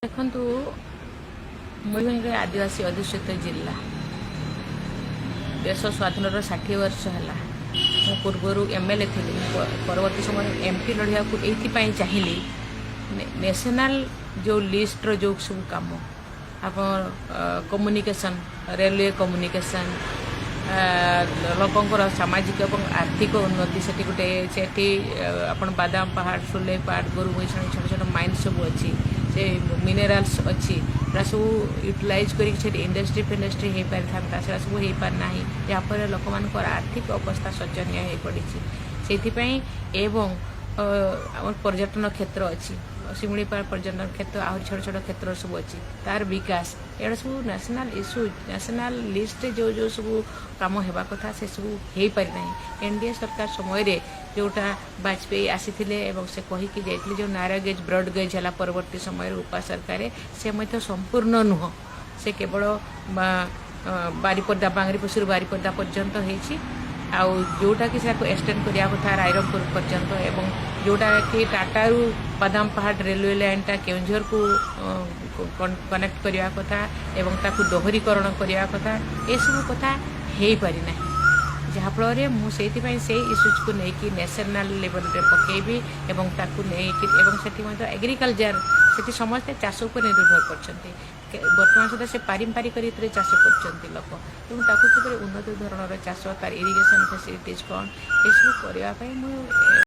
ଦେଖନ୍ତୁ, ମୟୂରଭଞ୍ଜରେ ଆଦିବାସୀ ଅଧ୍ୟୁଷିତ ଜିଲ୍ଲା। ଦେଶ ସ୍ୱାଧୀନର 60 ବର୍ଷ ହେଲା। ମୁଁ ପୂର୍ବରୁ ଏମଏଲଏ ଥିଲି। ମୁଁ ପରବର୍ତ୍ତୀ ସମୟରେ ଏମପି ଲଢ଼ିବାକୁ ଏଇଥିପାଇଁ ଚାହିଁଲି, ନ୍ୟାସନାଲ ଯେଉଁ ଲିଷ୍ଟର ଯେଉଁ ସବୁ କାମ, ଆପଣ କମ୍ୟୁନିକେସନ୍, ରେଲୱେ କମ୍ୟୁନିକେସନ୍, ଲୋକଙ୍କର ସାମାଜିକ ଏବଂ ଆର୍ଥିକ ଉନ୍ନତି, ସେଠି ଗୋଟେ ସେଠି ଆପଣ ବାଦାମ ପାହାଡ଼, ସୁଲେଇ ପାହାଡ଼, ଗୋରୁ ମଇଁଷି, ଛୋଟ ଛୋଟ ମାଇନ୍ସ ସବୁ ଅଛି, ସେ ମିନେରାଲ୍ସ ଅଛି, ସେଟା ସବୁ ୟୁଟିଲାଇଜ୍ କରିକି ସେଠି ଇଣ୍ଡଷ୍ଟ୍ରି ଫିଣ୍ଡଷ୍ଟ୍ରି ହେଇପାରିଥାନ୍ତା। ସେଟା ସବୁ ହେଇପାରିନାହିଁ, ଯାହାଫଳରେ ଲୋକମାନଙ୍କର ଆର୍ଥିକ ଅବସ୍ଥା ଶୋଚନୀୟ ହେଇପଡ଼ିଛି। ସେଇଥିପାଇଁ ଏବଂ ଆମର ପର୍ଯ୍ୟଟନ କ୍ଷେତ୍ର ଅଛି, ଶିମିଳିପାଳ ପର୍ଯ୍ୟଟନ କ୍ଷେତ୍ର, ଆହୁରି ଛୋଟ ଛୋଟ କ୍ଷେତ୍ର ସବୁ ଅଛି, ତାର ବିକାଶ, ଏଗୁଡ଼ା ସବୁ ନ୍ୟାସନାଲ ଇସ୍ୟୁ। ନ୍ୟାସନାଲ ଲିଷ୍ଟରେ ଯେଉଁ ଯେଉଁ ସବୁ କାମ ହେବା କଥା, ସେସବୁ ହେଇପାରିନାହିଁ। ଏନଡିଏ ସରକାର ସମୟରେ ଯେଉଁଟା ବାଜପେୟୀ ଆସିଥିଲେ ଏବଂ ସେ କହିକି ଯାଇଥିଲେ, ଯେଉଁ ନାରୋ ଗେଜ୍, ବ୍ରଡ୍ ଗେଜ୍ ହେଲା, ପରବର୍ତ୍ତୀ ସମୟରେ ଉପା ସରକାରରେ ସେ ମଧ୍ୟ ସମ୍ପୂର୍ଣ୍ଣ ନୁହଁ। ସେ କେବଳ ବାରିପଦା, ବାଙ୍ଗରିପୋଷିରୁ ବାରିପଦା ପର୍ଯ୍ୟନ୍ତ ହେଇଛି। ଆଉ ଯେଉଁଟାକି ସେଟାକୁ ଏକ୍ସଟେଣ୍ଡ କରିବା କଥା ରାଇରଙ୍ଗପୁର ପର୍ଯ୍ୟନ୍ତ ଏବଂ ଯେଉଁଟାକି ଟାଟାରୁ ବାଦାମ ପାହାଡ଼ ରେଲୱେ ଲାଇନଟା କେଉଁଝରକୁ କନେକ୍ଟ କରିବା କଥା ଏବଂ ତାକୁ ଦୋହରୀକରଣ କରିବା କଥା, ଏସବୁ କଥା ହେଇପାରିନାହିଁ। ଯାହାଫଳରେ ମୁଁ ସେଇଥିପାଇଁ ସେଇ ଇସ୍ୟୁଜକୁ ନେଇକି ନ୍ୟାସନାଲ ଲେଭେଲରେ ପକେଇବି ଏବଂ ତାକୁ ନେଇକି ଏବଂ ସେଠି ମଧ୍ୟ ଏଗ୍ରିକଲଚର, ସେଠି ସମସ୍ତେ ଚାଷ ଉପରେ ନିର୍ଭର କରିଛନ୍ତି। ବର୍ତ୍ତମାନ ସୁଦ୍ଧା ସେ ପାରମ୍ପରିକ ରୀତିରେ ଚାଷ କରୁଛନ୍ତି ଲୋକ ଏବଂ ତାକୁ କିପରି ଉନ୍ନତ ଧରଣର ଚାଷ, ତାର ଇରିଗେସନ ଫେସିଲିଟିଜ୍ କ'ଣ, ଏସବୁ କରିବା ପାଇଁ ମୁଁ